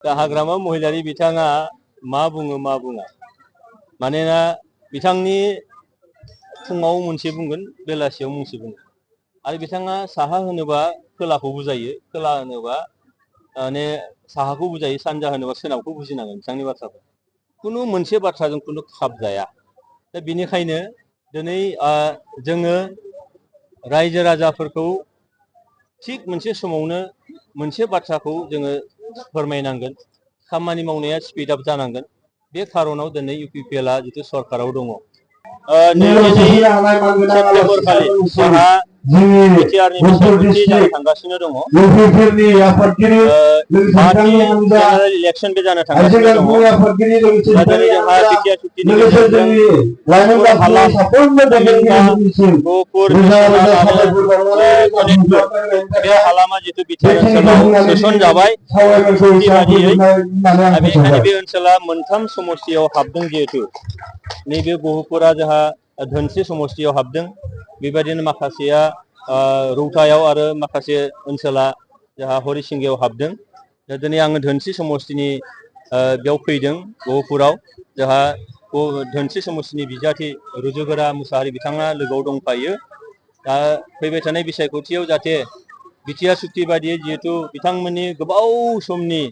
दा हाग्रामा महिलारि बिथाङा मा बुङो मा बुङा मानोना बिथांनि फुङाव मोनसे बुंगोन बेलासियाव मोनसे बुंगोन आरो बिथाङा साहा होनोबा खोलाखौ बुजायो खोला होनोबा माने साहाखौ बुजायो सानजा होनोबा सोनाबखौ बुजिनांगोन बिथांनि बाथ्राखौ खुनु मोनसे बाथ्राजों खुनु खाब जाया दा बेनिखायनो दिनै जोङो रायजो राजाफोरखौ थिग मोनसे समावनो मोनसे बाथ्राखौ जोङो फोरमायनांगोन खामानि मावनाया स्पिड आप जानांगोन बे खारनाव दिनै इउपिपिएलआ जितु सरकाराव दङ 22 सेप्तेम्बर खालि जोंहा बिटिआरनि बिसायख'थि जानो थांगासिनो दङ पार्टी जेनेरेल इलेक्शन बे जानो थांगासिनो दङ दा दिनै जोंहा बिटिआर चुक्तिनि गेजेरजों हाला गहपुर बिश्वनाथ आरो सनितपुर बे हालामा जितु बिटिआर ओनसोलाव सोसन जाबाय चुक्ति बादियै बेनिखायनो बे ओनसोला मोनथाम समष्टियाव हाबदों जिहेतु नैबे गहपुरा जोंहा धोनस्री समष्टियाव हाबदों बेबायदिनो माखासेया रौतायाव आरो माखासे ओनसोला जोंहा हरिसिंगायाव हाबदों दा दिनै आङो धोनस्री समष्टिनि बेयाव फैदों गहपुराव जोंहा धोनस्री समष्टिनि बिजाथि रुजुगोरा मुसाहारि बिथाङा लोगोआव दंफायो दा फैबाय थानाय बिसायख'थियाव जाहाथे बिटिआर चुक्ति बादियै जिहेतु बिथांमोननि गोबाव समनि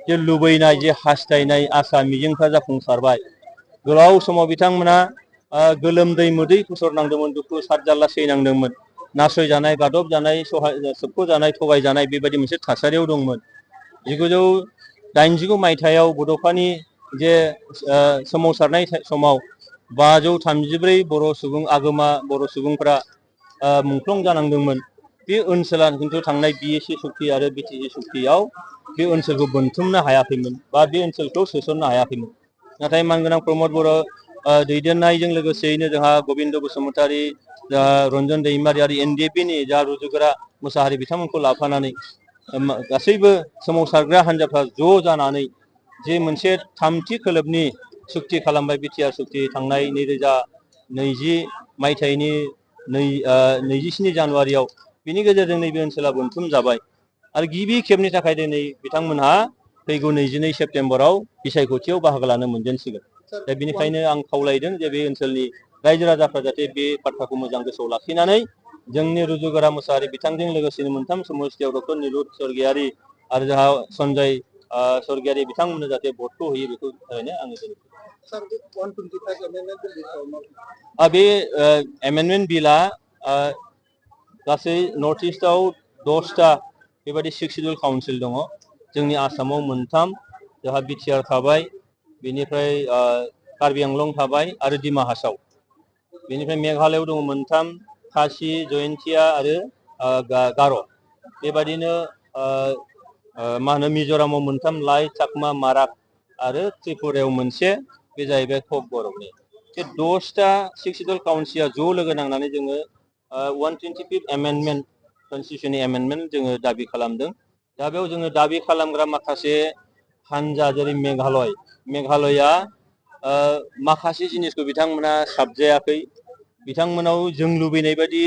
जे लुबैनाय जे हास्थायनाय आसा मिजिंफ्रा जाफुंसारबाय गोलाव समाव बिथांमोना गोलोमदै मोदै खुसरनांदोंमोन दुखु सारजारला सैनांदोंमोन नासयजानाय गादब जानाय सोबख'जानाय थगायजानाय बेबायदि मोनसे थासारियाव दंमोन 1989 मायथाइयाव बड'फानि जे सोमावसारनाय समाव 534 बर' सुबुं आगोमा बर' सुबुंफोरा मुंख्लं जानांदोंमोन बे ओनसोला खिन्थु थांनाय बिएसि चुक्ति आरो बिटिसि चुक्तियाव बे ओनसोलखौ बोनथुमनो हायाखैमोन बा बे ओनसोलखौ सोसननो हायाखैमोन नाथाय मानगोनां प्रमद बर' दैदेननायजों लोगोसेयैनो जोंहा गबिन्द बसुमतारी रन्जन दैमारि आरो एनडिएफबिनि जा रुजुगोरा मुसाहारि बिथांमोनखौ लाफानानै गासैबो सोमावसारग्रा हान्जाफ्रा ज' जानानै जे मोनसे थामथि खोलोबनि चुक्ति खालामबाय बिटिआर चुक्ति थांनाय 2020 मायथाइनि 27 जानुवारियाव बिनि गेजेरजों नैबे ओनसोला बोनथुम जाबाय आरो गिबि खेबनि थाखाय दिनै बिथांमोनहा फैगौ 22 सेप्तेम्बराव बिसायख'थियाव बाहागो लानो मोनजेनसिगोन दा बेनिखायनो आं खावलायदों जे बे ओनसोलनि रायजो राजाफ्रा जाहाथे बे बाथ्राखौ मोजां गोसोआव लाखिनानै जोंनि रुजुगोरा मुसाहारि बिथांजों लोगोसेनो मोनथाम समष्टियाव डक्टर निरुत स्वर्गियारि आरो जोंहा सन्जय स्वर्गियारि बिथांमोननो जाहाथे भटखौ होयो बेखौ थारैनो आङो बे एमेन्डमेन्ट बिलआ गासै नर्थ इस्टआव 10टा बेबायदि 6 शिड्युल काउन्सिल दङ जोंनि आसामाव 3 जोंहा बिटिआर थाबाय बेनिफ्राय कार्बि आंलं थाबाय आरो दिमा हासाव बेनिफ्राय मेघालयआव दङ 3 खासि जयन्तिया आरो गार' बेबायदिनो मा होनो मिज'रामाव 3 लाइ चाकमा माराक आरो त्रिपुरायाव मोनसे बे जाहैबाय कक बरकनि बे 10टा 6 शिड्युल काउन्सिला ज' लोगो नांनानै जोङो 125th एमेन्डमेन्ट कन्स्टिटिउसननि एमेन्डमेन्ट जोङो दाबि खालामदों दा बेयाव जोङो दाबि खालामग्रा माखासे हानजा जेरै मेघालया माखासे जिनिसखौ बिथांमोना साबजायाखै बिथांमोनाव जों लुबैनाय बायदि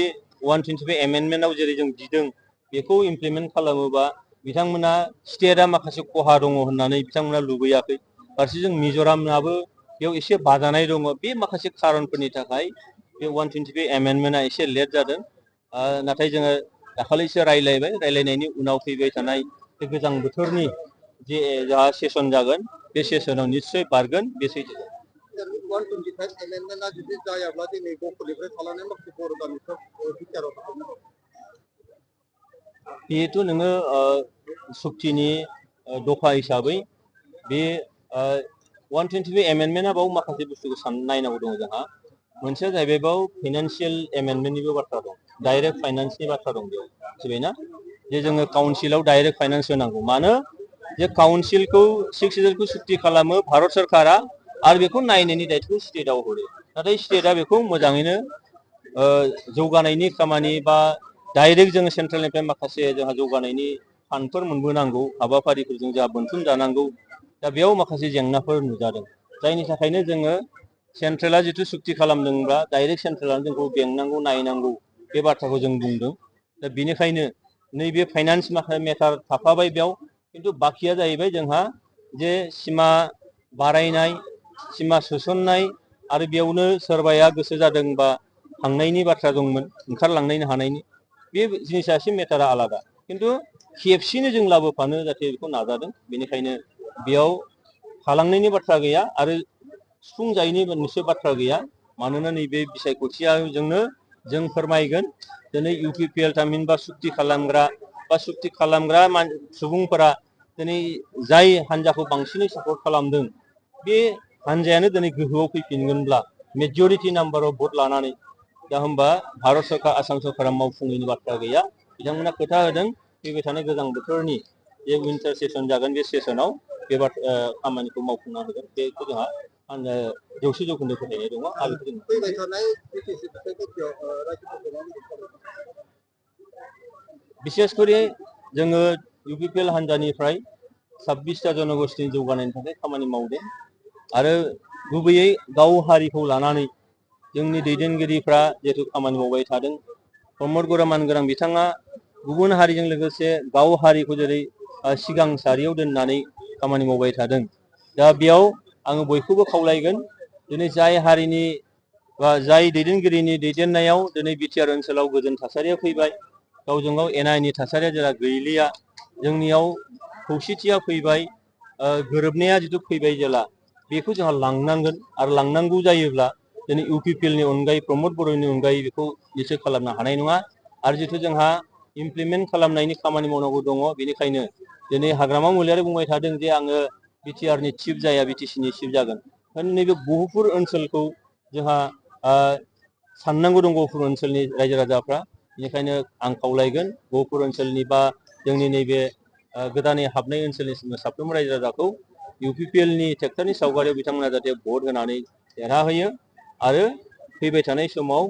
125 एमेन्डमेन्टआव जेरै जों बिदों बेखौ इमप्लिमेन्ट खालामोबा बिथांमोना स्टेटआ माखासे खहा दङ होननानै बिथांमोना लुबैयाखै फारसेजों मिज'रामनाबो बेयाव एसे बाजानाय दङ बे माखासे खारनफोरनि थाखाय बे 125 एमेन्डमेन्टआ एसे लेट जादों नाथाय जोङो दाखालिसो रायलायनायनि उनाव फैबाय थानाय बे गोजां बोथोरनि जे जोंहा सेसन जागोन बे सेसनाव निश्चय बारगोन बे सैथो 125 एमेन्डमेन्टआ जुदि जायाब्ला दिनै गहपुरनिफ्राय थालांनाय माखासे बर' गामिफोर बिटिआरआव थांनो बेथ' नोङो चुक्तिनि दफा हिसाबै बे 125 एमेन्डमेन्टआ बाव माखासे बुस्थुखौ नायनांगौ दङ जोंहा मोनसेया जाहैबाय बाव फाइनान्सियेल एमेन्डमेन्टनिबो बाथ्रा दं डाइरेक्ट फाइनान्सनि बाथ्रा दं बेयाव मिथिबायना जे जोङो काउन्सिलाव डाइरेक्ट फाइनान्स होनांगौ मानो जे काउन्सिलखौ 6 शिड्युलखौ चुक्ति खालामो भारत सरकारा आरो बेखौ नायनायनि दायित्वखौ स्टेटआव हरो नाथाय स्टेटआ बेखौ मोजाङैनो जौगानायनि खामानि बा डाइरेक्ट जोङो सेन्ट्रेलनिफ्राय माखासे जोंहा जौगानायनि फान्डफोर मोनबोनांगौ हाबाफारिफोरजों जोंहा बोनथुम जानांगौ दा बेयाव माखासे जेंनाफोर नुजादों जायनि थाखायनो जोङो सेन्ट्रेला जिथु चुक्ति खालामदोंब्ला डाइरेक्ट सेन्ट्रेलानो जोंखौ बेंनांगौ नायनांगौ बे बाथ्राखौ जों बुंदों दा बेनिखायनो नैबे फाइनान्स मेटार थाफाबाय बेयाव खिन्थु बाखिया जाहैबाय जोंहा जे सिमा बारायनाय सिमा सोसननाय आरो बेयावनो सोरबाया गोसो जादोंबा थांनायनि बाथ्रा दंमोन ओंखारलांनायनि हानायनि बे जिनिसा एसे मेटारा आलादा खिन्थु खेबसेनो जों लाबोफानो जाहाथे बेखौ नाजादों बेनिखायनो बेयाव थालांनायनि बाथ्रा गैया आरो सिफुं जायैनि मोनसे बाथ्रा गैया मानोना नैबे बिसायख'थियावजोंनो जों फोरमायगोन दिनै इउपिपिएल थामहिनबा सुक्ति खालामग्रा सुबुंफोरा दिनै जाय हान्जाखौ बांसिनै सापर्ट खालामदों बे हान्जायानो दिनै गोहोआव फैफिनगोनब्ला मेजरिटि नाम्बाराव भट लानानै दा होमबा भारत सरकार आसाम सरकारा मावफुङैनि बाथ्रा गैया बिथांमोना खोथा होदों फैबाय थानाय गोजां बोथोरनि जे विन्टार सेसन जागोन बे सेसनाव बे खामानिखौ मावफुंना होगोन बेखौ जोंहा 100% फोथायनाय दङ आरो फैबाय थानाय बिटिसि बिसायख'थियाव रायजोफोरखौ बिसेसकरि जोङो इउपिपिएल हान्जानिफ्राय 26टा जनगोष्ठीनि जौगानायनि थाखाय खामानि मावदों आरो गुबैयै गाव हारिखौ लानानै जोंनि दैदेनगिरिफ्रा जिहेतु खामानि मावबाय थादों प्रमद बरमान गोनां बिथाङा गुबुन हारिजों लोगोसे गाव हारिखौ जेरै सिगां सारियाव दोननानै खामानि मावबाय थादों दा बेयाव आङो बयखौबो खावलायगोन दिनै जाय हारिनि बा जाय दैदेनगिरिनि दैदेननायाव दिनै बिटिआर ओनसोलाव गोजोन थासारिया फैबाय गावजों गाव एना एनि थासारिया जेला गैलिया जोंनियाव खौसेथिया फैबाय गोरोबनाया जिथु फैबाय जेला बेखौ जोंहा लांनांगोन आरो लांनांगौ जायोब्ला दिनै इउपिपिएलनि अनगायै प्रमद बर'नि अनगायै बेखौ निसय खालामनो हानाय नङा आरो जिथु जोंहा इमप्लिमेन्ट खालामनायनि खामानि मावनांगौ दङ बेनिखायनो दिनै हाग्रामा महिलारि बुंबाय थादों जे आङो बिटिआरनि चिफ जाया बिटिसिनि चिफ जागोन नैबे गहपुर ओनसोलखौ जोंहा साननांगौ दं गहपुर ओनसोलनि रायजो राजाफ्रा बेनिखायनो आं खावलायगोन गहपुर ओनसोलनि बा जोंनि नैबे गोदानै हाबनाय ओनसोलनि साफ्रोमबो रायजो राजाखौ इउपिपिएलनि ट्रेक्टरनि सावगारियाव बिथांमोना जाहाथे भट होनानै देरहाहोयो आरो फैबाय थानाय समाव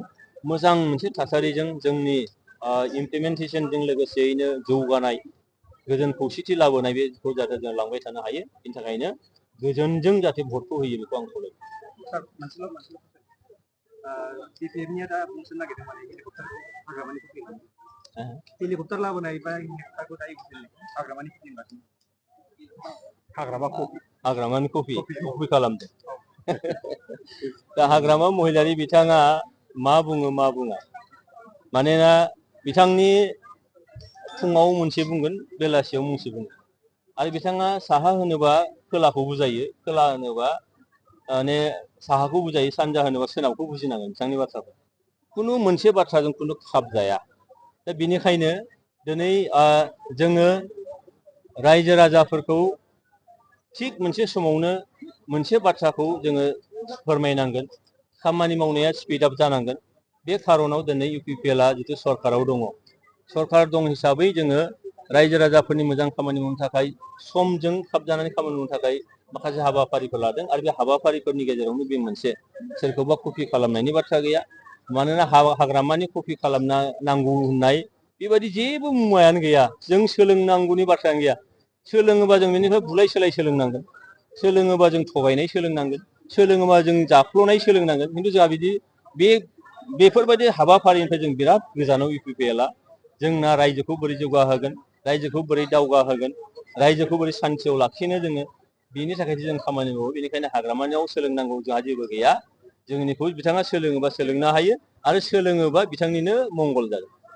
मोजां मोनसे थासारिजों जोंनि इमप्लिमेन्टेसनजों लोगोसेयैनो जौगानाय गोजोन खौसेथि लाबोनाय बेखौ जाहाथे जों लांबाय थानो हायो बेनि थाखायनो गोजोनजों जाहाथे भटखौ होयो बेखौ आं खावलायो बिटिआरनिया दा बुंनो नागिरदों माने हेलिकप्टार लाबोनाय बा हेलिकप्टारखौ दा हाग्रामानि हाग्रामानि कपि खालामदों दा हाग्रामा महिलारि बिथाङा मा बुङो मा बुङा मानोना बिथांनि फुङाव मोनसे बुंगोन बेलासियाव मोनसे बुंगोन आरो बिथाङा साहा होनोबा खोलाखौ बुजायो खोला होनोबा माने साहाखौ बुजायो सानजा होनोबा सोनाबखौ बुजिनांगोन बिथांनि बाथ्राखौ खुनु मोनसे बाथ्राजों खुनु खाब जाया दा बेनिखायनो दिनै जोङो रायजो राजाफोरखौ थिग मोनसे समावनो मोनसे बाथ्राखौ जोङो फोरमायनांगोन खामानि मावनाया स्पिड आप जानांगोन बे खारनाव दिनै इउपिपिएलआ जिथु सरकाराव दङ सरकार दं हिसाबै जोङो रायजो राजाफोरनि मोजां खामानि मावनो थाखाय समजों खाबजानानै खामानि मावनो थाखाय माखासे हाबाफारिफोर लादों आरो बे हाबाफारिफोरनि गेजेरावनो बे मोनसे सोरखौबा कपि खालामनायनि बाथ्रा गैया मानोना हाग्रामानि कपि खालामना नांगौ होननाय बेबायदि जेबो मुवायानो गैया जों सोलोंनांगौनि बाथ्रायानो गैया सोलोङोबा जों बेनिफ्राय बुलाय सोलाय सोलोंनांगोन सोलोङोबा जों थगायनाय सोलोंनांगोन सोलोङोबा जों जाख्ल'नाय सोलोंनांगोन खिन्थु जोंहा बिदि बेफोरबायदि हाबाफारिनिफ्राय जों बिराद गोजानाव इउपिपिएलआ जोंना रायजोखौ बोरै जौगाहोगोन रायजोखौ बोरै दावगाहोगोन रायजोखौ बोरै सान्थियाव लाखिनो जोङो बेनि थाखायसो जों खामानि मावो बेनिखायनो हाग्रामानियाव सोलोंनांगौ जोंहा जेबो गैया जोंनिखौ बिथाङा सोलोङोबा सोलोंनो हायो आरो सोलोङोबा बिथांनिनो मंगल जागोन